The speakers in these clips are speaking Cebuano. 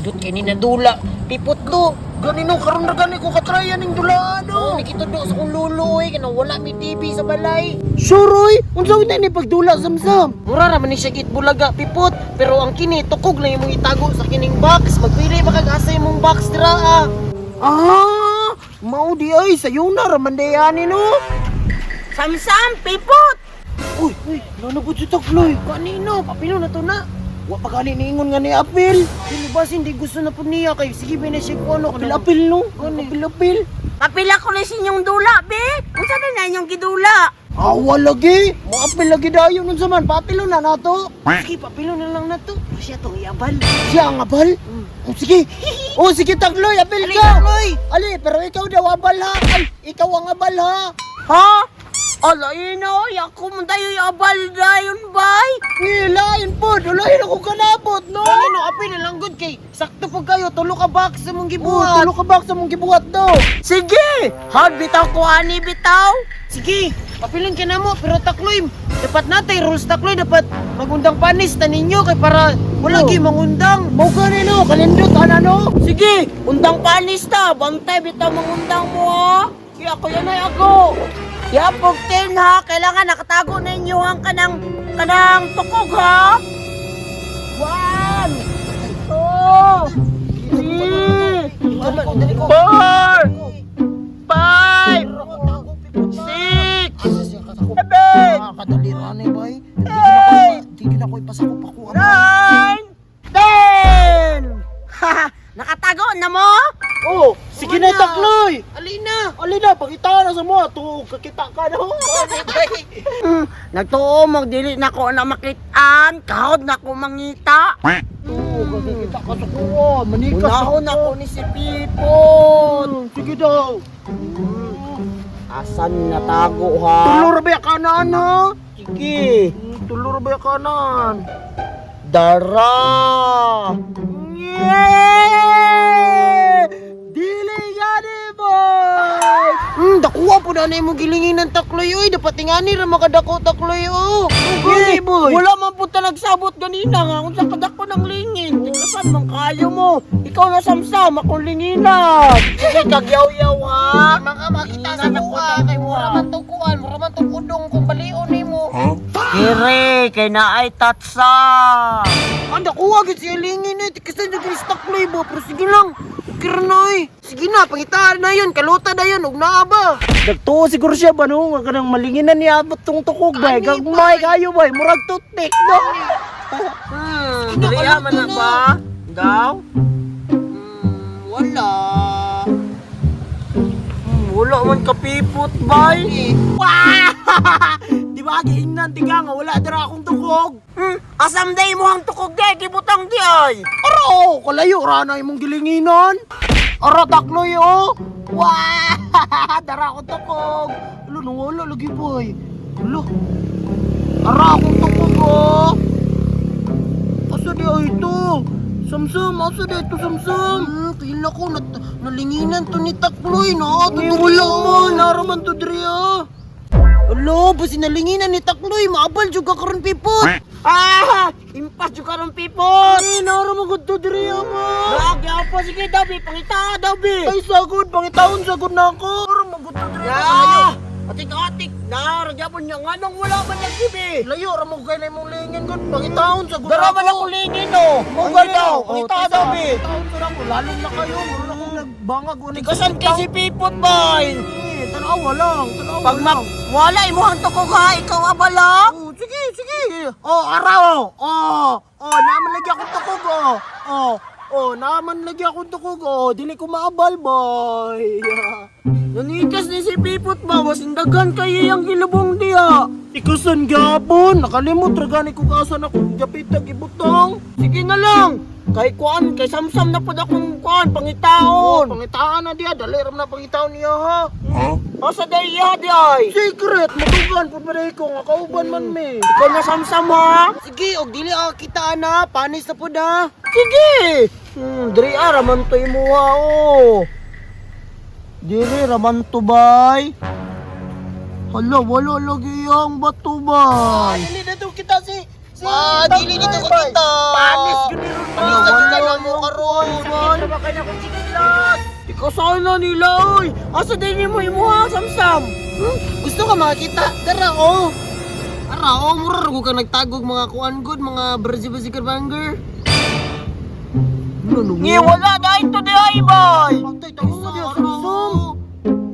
Nindot kay ni nadula. Pipot do. Ganino karon ra gani ko katryan ning dulaan Oh, oh. nikitudo sa kong lolo eh, kanang wala mi TV sa balay. Sure oy, unsa gyud ni pagdula, Samsam? Mura ra man ni siya bulaga, Pipot, pero ang kini tukog lang imong itago sa kining box. Magpili ba kag asa imong box dira ah. Ah, mao di ay sayo na ra man day ani no. Samsam, Pipot! Uy, uy, nanabot si Takloy. Kanino? Papilo na to na. Wa pa gani niingon nga ni Apil. Dili ba hindi gusto na po niya kay sige ba na siya ko ano Apil apil no. Apil apil. Papila ko na sa inyong dula, be! Unsa na na inyong gidula? Awa lagi. Moapil lagi dayon unsa man papilo na nato. Sige, papilo na lang na to. Pero siya tong iabal. Siya ang abal. Oh, sige. Oh, sige Takloy, apil Ali, ka. Takloy! Ali, pero ikaw daw abal ha. Ay, ikaw ang abal ha. Ha? Ala, ino, ako mo tayo abal dayon, bay! Ngilain po, dulahin ako kanabot, no? Kanino, apil na lang gud kay sakto po kayo tulo ka box sa mong Oh, gibuhat. tulo ka box sa mong gibuhat do. Sige! Hard bitaw ko ani bitaw! Sige, papilon ka na mo pero Takloy, dapat natay rules, Takloy, dapat magundang panis ta ninyo kay para wala Oh. gyud mangundang. Mao gani no, kalindot ana no. Sige, undang panis ta. Bantay bitaw mangundang mo ha. Kaya ako yan ay ako. Ya, 14 ha. Kailangan nakatago na inyo ang kanang kanang tukog ha. One, two, three, four, five, six, seven, Kadali ra ni bay. Eight! Di gyud ako ipasakop ako. 9, 10. Ha, nakatago na mo? Oh, sige na Wala. Takloy. Alina. Ali na, pakita na sa mo, tuog kakita ka no. Nagtuo mo, dili na ko na makitaan, kahod na ko mangita. Tuog kakita ka sa kuwa, manikas. Unahon na ko ni si Pipot. Sige daw. Asan natago ha? Tulo ra ba kanan ha? Sige. Tulo ra ba kanan? Dara. Yeah! Dili gani boy. Dakuha po na na imong gilingin ng Takloy oy, dapat ingani ra makadako, Takloy oh. Gani boy. Wala man po ta nagsabot ganina nga kung sa kadako ng lingin. Tikasan man kayo mo. Ikaw na samsam, akong linginan. Sige, kagyaw-yaw ha. Mga makita sa kuha kay mura man to kuan, mura man to kudong kung balion nimo. Kire, kay naay tatsa. Ang dakuha gid siya lingin eh, tikasan jud ni Takloy ba, pero sige lang. Okay ra na oy. Sige na, pangitaan na yun, kaluta na yun, ug naa ba? Nagtuo siguro siya ba no nga kanang malinginan niya abot tong tukog bay. Kani, Gagmay kayo bay, murag toothpick no. Dili man na ba? Daw? Wala. Wala man kapipot, bay. Wah! Di ba giingnan tiga nga wala dira akong tukog. Asam day mo ang tukog day, gibutang di ay. Aro, kalayo ra na imong gilinginan. Aro Takloy oh. Wah! Dara akong tukog. Ulo nawala lagi boy. Ulo. Ara akong tukog oh. Asa di ay ito? Samsam, asa di ito Samsam? Kaila ko, nalinginan to ni Takloy, no? Ni wala man, nara man to diri ah. Alo, basi nalinginan ni Takloy, maabal juga karon, Pipot. Ah! Impas juga ron pipot. Ay, nara man gud to diri ah ma. Lagi apa sige daw bi, pangita daw bi. Ay sagod, pangitaon sagod na ako. Nara man gud to diri Ya! Atik-atik na, ragyapon niya nganong wala man lagi bi. Layo ra mo kay na imong lingin gud, pangitaon sagod. Dara man ako lingin no. Mo gani daw, oh, pangita daw bi. Pangitaon sa ako, lalong na kayo, mura na akong nagbangag wala. Tikasan kay si Pipot bay. Eh, Tanawa lang, tanawa Pag lang. wala imo ang tukog ha, ikaw abala. Oh, sige, sige. Oh, araw. Oh, oh, naman lagi akong tukog oh. Oh, oh, naman lagi akong tukog oh. Dili ko maabal, boy. Nanikas ni si Pipot ba, wasindagan kay iyang gilubong diya. Ikasan gapon, nakalimot ra gani ko kasan ako gapita gibutang. Sige na lang. Kay kuan, kay samsam na pud akong kuan, Oh, pangitaon. pangitaan na diya, dali ra man na pangitaon niya ha. Asa day iya di ay. Secret, matugan pud man ko nga kauban man mi. Ikaw na samsam ha. Sige, og dili ako kita na, panis na pud ha. Sige. Diri ah, raman to imuha oh. Diri raman to bay. Hala, wala lagi ang bato bay. Dili na to kita si Ah, dili dito ko kita. Panis gyud ni ron. Panis na gyud na mo karon. karon, Sakit na ba kayo na akong chinilas? Ikaw sana nila oy. Asa din mo imuha samsam? Hmm? Gusto ka makakita? Dara oh. Ara oh, mura ra ka nagtagog mga kuan good, mga Brazil banger. Ngi wala dahil to di ay bay. Patay tayo sa samsam.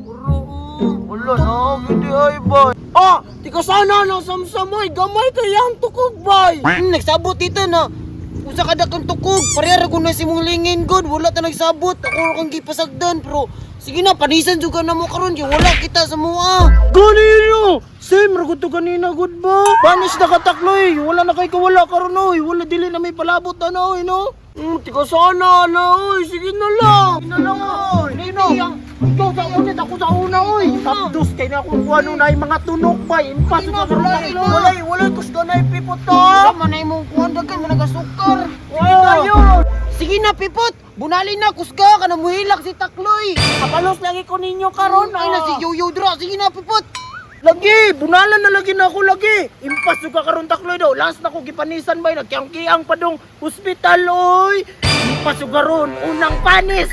Uro oh. Wala na, hindi ay bay. Ah, tika sana na samsam oy, gamay kay ang tukog bay. Nagsabot dito na. Usa ka dakong tukog, pareha ra na si mong lingin god, wala ta nagsabot. Ako ra kang gipasagdan pero sige na panisan jud ka na mo karon kay wala kita sa mua. Ganino! Same ra gud to kanina gud ba? Panis na katakloy, wala na kay kawala karon oy, wala dili na may palabot ana oy no. Tika sana na oy, sige na lang. Sige na lang oy. Nino. Ikaw sa una, ako sa una oy. Tapdos kay na akong kuha nun ay mga tunok ba, impas Sige na, ka karon. wala, Walay, walay kusga na ipipot to. Wala man na imong kuan daghan man nagasukar. Sige tayo. Sige na pipot, bunali na kusga ka na muhilak si Takloy. Kapalos lagi ko ninyo karon Ay na si Yoyo dra, sige na pipot. Lagi, bunalan na lagi na ako lagi. Impas ka karon takloy daw. Last na ko gipanisan bay nagkiang-kiang pa dong hospital oy. Impas ka ron, unang panis.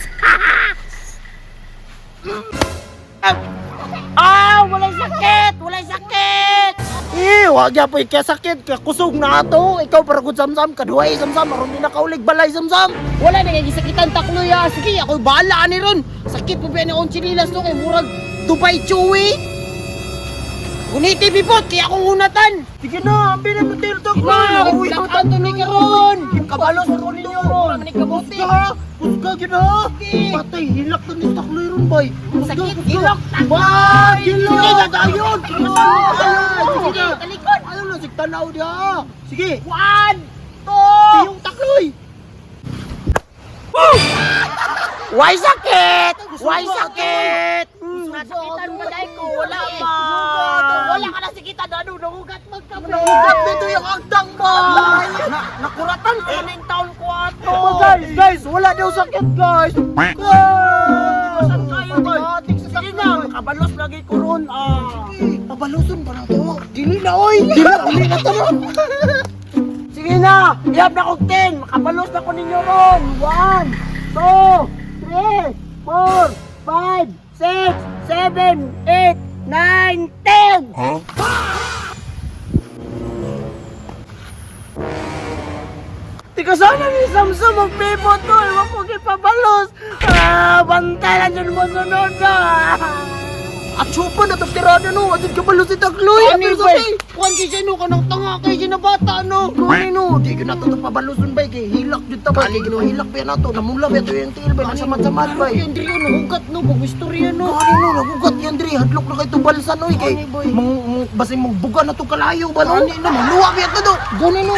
Ah, walay sakit, walay sakit. Eh, wag ya po sakit, kusog na ato. Ikaw para gud samsam, kaduhay samsam, aron di nakaulig balay samsam. Wala na kay gisakitan Takloy ah. Sige, ako bahala ani ron. Sakit po ba ni akong chinilas to kay murag Dubai Chewy. Guniti pipot kay akong hunatan. Sige na, ambi na mo tayo takloy. Na, Uy, black out to ni karon. Kabalos ko ninyo ron. Wala man ni kabuti. Kusga, kusga gyud ha. Patay, hilak na ni takloy ron bay. Kusga, Sakit, kusga. hilok, Ba, hilok. Sige na, dayon. Sige na, sige na. Talikod. Ayaw na, sig tanaw diha. Sige. 1, 2, Yung takloy. Why sakit? Why sakit? Nasakitan ba dahil ko? Wala ba? Wala ka nasikitan. Ano? Nangugat magkape. Nangugat dito yung agdang ba? Nakuratan ko na yung taon ko ato. Oh, guys, guys, wala daw sakit, guys. Guys! Saan kayo ba? Sige na, makabalos lagi ko ron. Ah. Pabaluson ba na to? Dili na, oy! Dili na, uli na to. Sige na, ihap na kog 10. Makabalos na ko ninyo ron. 1, 2, 3, 4, 5, 6, 7, 8, 9, 10. Tika sana ni Samsung magpipot to. Iwan ko kipabalos. Ah, bantay lang dyan mo sunod na. At chupa na tirada no. At kabalos si Tagloy. Ani Pero sa bay? Kuan kay siya no kanang tanga kay siya na bata no. Gani no, di ko na to pabaloson bay kay hilak jud ta bay. Kay hilak pa nato, namula ba to yung tiil bay, nagsamad-samad bay. Yan diri no hugat no pag istorya no. Gani no, nagugat yan diri, hadlok na kay to balsan oy kay Gani, boy. mang basin magbuga na to kalayo ba no? Gani no, maluwa ba to do. Gani no.